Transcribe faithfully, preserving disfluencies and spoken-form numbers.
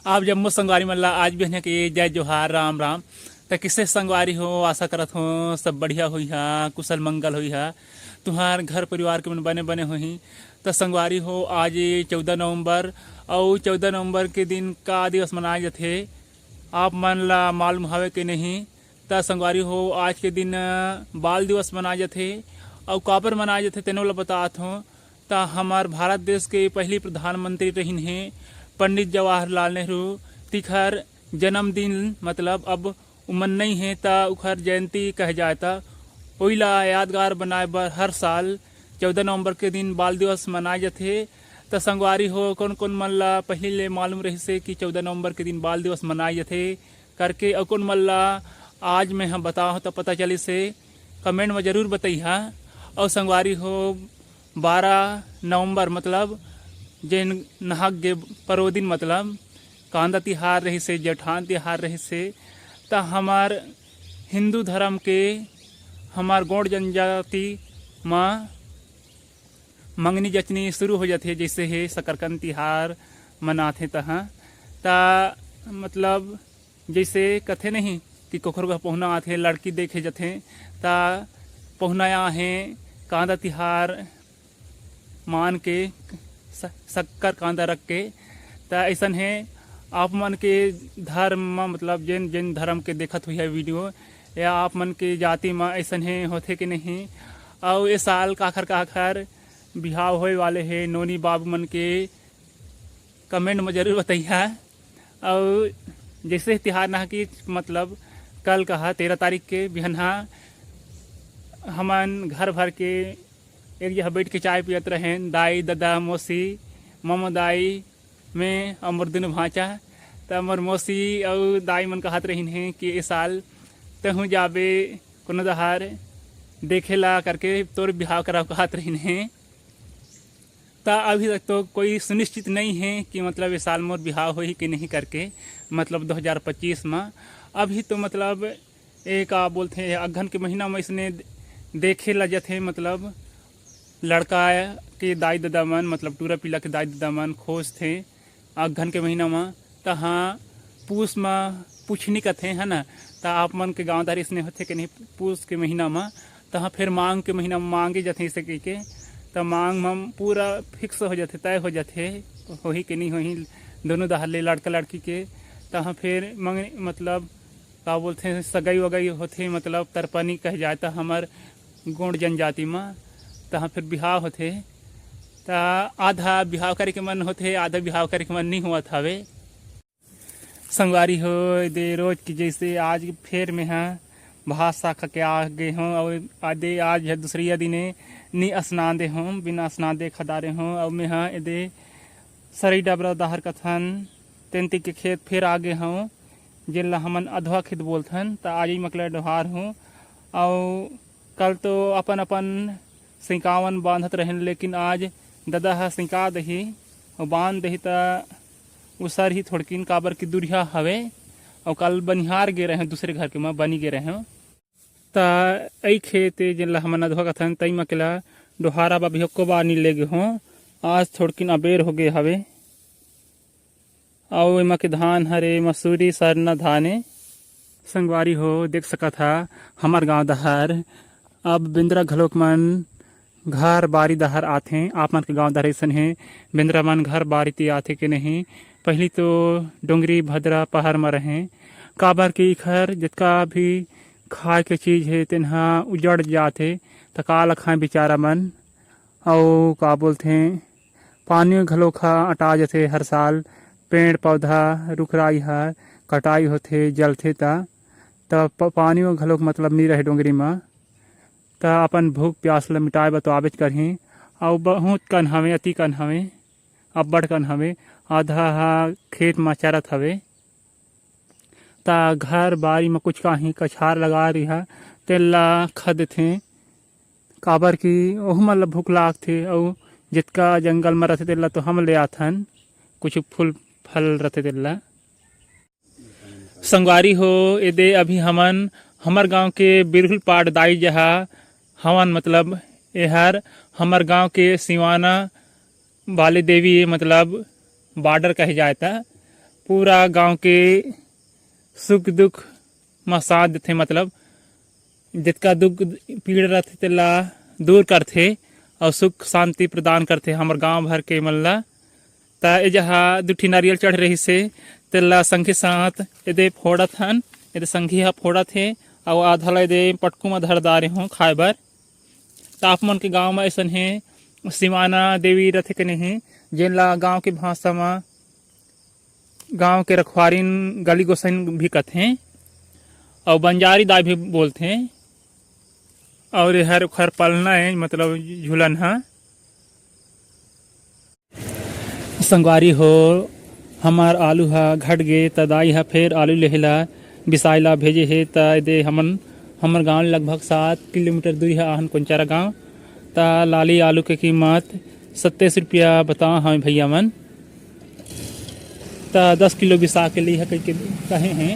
आप जम्मो संगवारी मन ला आज बिहनिया के जय जोहार, राम राम। त किसे संगवारी हो, आशा करत हो सब बढ़िया होई हा, कुशल मंगल होई हा, तुहार घर परिवार के मन बने बने होही। त संगवारी हो, आज चौदह नवंबर, अउ चौदह नवंबर के दिन का दिवस मनाए जाथे, आप मन ला मालूम हवे के नहीं? त संगवारी हो, आज के दिन, अ, बाल दिवस मनाए जाथे, अउ काबर मनाए जाथे तेनो ला बतात हो। त हमर भारत देश के पहली प्रधानमंत्री रहिन हे पंडित जवाहरलाल नेहरू, तिखर जन्मदिन, मतलब अब उमन नइ हे त उखर जयंती कहे जाए, त ओइला यादगार बनाए बर हर साल चौदह नवंबर के दिन बाल दिवस मनाए जाथे। त संगवारी हो, कोन कोन मन ला पहली ले मालूम रहिसे कि चौदह नवंबर के दिन बाल दिवस मनाए जाथे करके, अउ कोन मन ला आज मैं ह बताओ त पता चलिसे, कमेंट में जरूर बतइहा। अउ संगवारी हो, बारह नवंबर मतलब जेन नहाक गे परो दिन, मतलब कांदा तिहार रहिसे, जेठान तिहार रहिसे, त हमर हिंदू धर्म के, हमर गोंड जनजाति म मंगनी जचनी शुरू हो जाथे, जैसे हे सकरकंद तिहार मनाथे तहाँ। त मतलब जैसे कथे नहीं कि कोखरो का पहुना आथे, लड़की देखे जथे, त पहुना आहे कांदा तिहार मान के स-, शक्कर कांदा रख के। त ऐसन हे आप मन के धर्म म, मतलब जेन जेन धर्म के देखत हुई है वीडियो, या आप मन के जाति म ऐसन हे होथे के नहीं? अउ ए साल काखर काखर बिहाव होए वाले हे नोनी बाबू मन के, कमेंट में जरूर बताइहा। अउ जैसे तिहार नहा कि मतलब कल कहा तेरह तारीख के बिहनहा हमन घर भर के एक जगह बैठ के चाय पियत रहेन, दाई, ददा, मौसी, ममो दाई, मैं अउ मोर दुनों भांचा। त मोर मौसी अउ दाई मन कहत रहिन हे कि ए साल तहूँ जाबे कोनो दहार देखे ला करके तोर बिहाव कराव कहत रहिन हे। त अभी तक तो कोई सुनिश्चित नहीं है कि मतलब ये साल मोर बिहाव होही कि नहीं करके, मतलब दो हज़ार पच्चीस म। अभी तो मतलब ए का बोलथे, अगहन के महीना म इसने देखे ला जथे, मतलब लड़का के दाई ददा मन, मतलब टूरा पीला के दाई ददा मन खोजथे अगहन के महीना म। तहाँ पूस म पुछनी कथे, है ना? त आप मन के गाँव धारी इसने होथे कि नहीं, पूस के महीना म तहाँ फिर मांग के महीना म मांगे जथे इसे कहिके। त मांग म पूरा फिक्स हो जाथे, तय हो जाथे, होही कि नहीं होही दोनों दहार ले लड़का लड़की के। तहाँ फिर मंग मतलब का बोलथे, सगाई वगाई होथे, मतलब तरपनी कह जाए त हमर गोंड जनजाति म। तहाँ फिर बिहाव होथे, त आधा बिहाव करे के मन होथे, आधा बिहाव करे के मन नहीं होवत हवे। संगवारी हो, दे रोज की जैसे आज फेर में हा भात साग खा के आ गे हों, अउ आदे आज है दूसरिया दिने नी स्नान दे हों, बिना स्नान दे खदारे हों, अउ में हा एदे सरई डबरा दाहर कथन तेंती के खेत फेर आ गे हों, जेला हमन अधवा खेत बोलथन। त आज ही मकला डोहार हों, अउ कल तो अपन अपन सिंकावन बांधत रहेन, लेकिन आज ददा ह सिंका दही अउ बांध दही, त उसर ही थोड़किन, काबर कि दुरिहा हवे। अउ कल बनिहार गे रहें, दूसरे घर के म बनी गे रहें, त अई खेत जेन ल हमन अधवा कथन, तई म केला डोहारा बा बिहक्को बार नी लेगे हों। आज थोड़किन अबेर होगे हवे। अउ एमा के धान हरे मसूरी सरना धान ए। संगवारी हो, देख सकत हा, हमर गांव डहर अब बेंदरा घलोक मन घर बारी डहर आथे। आप मन के गांव डहर अइसन हे, बेंदरा मन घर बारी ती आथे के नहीं? पहिली तो डोंगरी भद्रा पहाड़ म रहें, काबर कि इखर जतका भी खाए के चीज हे, तेन ह उजड़ जाथे, त का ल खाएं बेचारा मन। अउ का बोलथे, पानी घलोक ह अटा जथे हर साल, पेड़ पौधा रुख राई ह कटाई होथे, जलथे त, त प-, पानी घलोक मतलब नी रहे डोंगरी म, त अपन भूख प्यास ल मिटाए बर तो आबेच करही। अउ बहुत कन हवे, अति कन हवे, अब्बड़ कन हवे, आधा ह खेत म चरत हवे। त घर बारी म कुछ काहीं कछार लगा रिहा, तेला खा देथे, काबर कि ओहू मन ल भूख लागथे, अउ जतका जंगल म रथे, तेला तो हम ले आथन, कुछ फूल फल रथे, तेला। संगवारी हो, एदे अभी हमन हमर गांव के बिरहुल पाट दाई जहा हवन, मतलब एहर हमर गांव के सिवाना बाली देवी, मतलब बॉर्डर कहे जाए त, पूरा गांव के सुख दुख म साथ देथे, मतलब जितका दुख पीड़ा रथे तेला दूर करथे अउ सुख शांति प्रदान करथे हमर गांव भर के मन ला। त ए जहा दू ठी नारियल चढ़ रहिस हे, तेला संगी साथ एदे फोड़त हन, एदे संगी ह फोड़त हे अउ आधा ला एदे पटकू म धर डारे हों खाए बर। त आप मन के गांव म अइसन हे, सिवाना देवी रथे कने हे, जेन ला गांव के भाषा म गांव के रखवारिन गली गोसैन भी कथे अउ बंजारी दाई भी बोलथे। अउ एहर ओखर पलना हे, मतलब झूलन ह। संगवारी हो, हमर आलू ह घट गे, त दाई ह फेर आलू लेहे ला बिसाए ला भेजे हे। त एदे हमन, हमर गांव ले लगभग सात किलोमीटर दूरी ह आहन कोंचारा गांव। त लाली आलू के कीमत सत्ताईस रुपया बता हवे भैया मन। त दस किलो बिसा के लीहा कहिके कहे हे।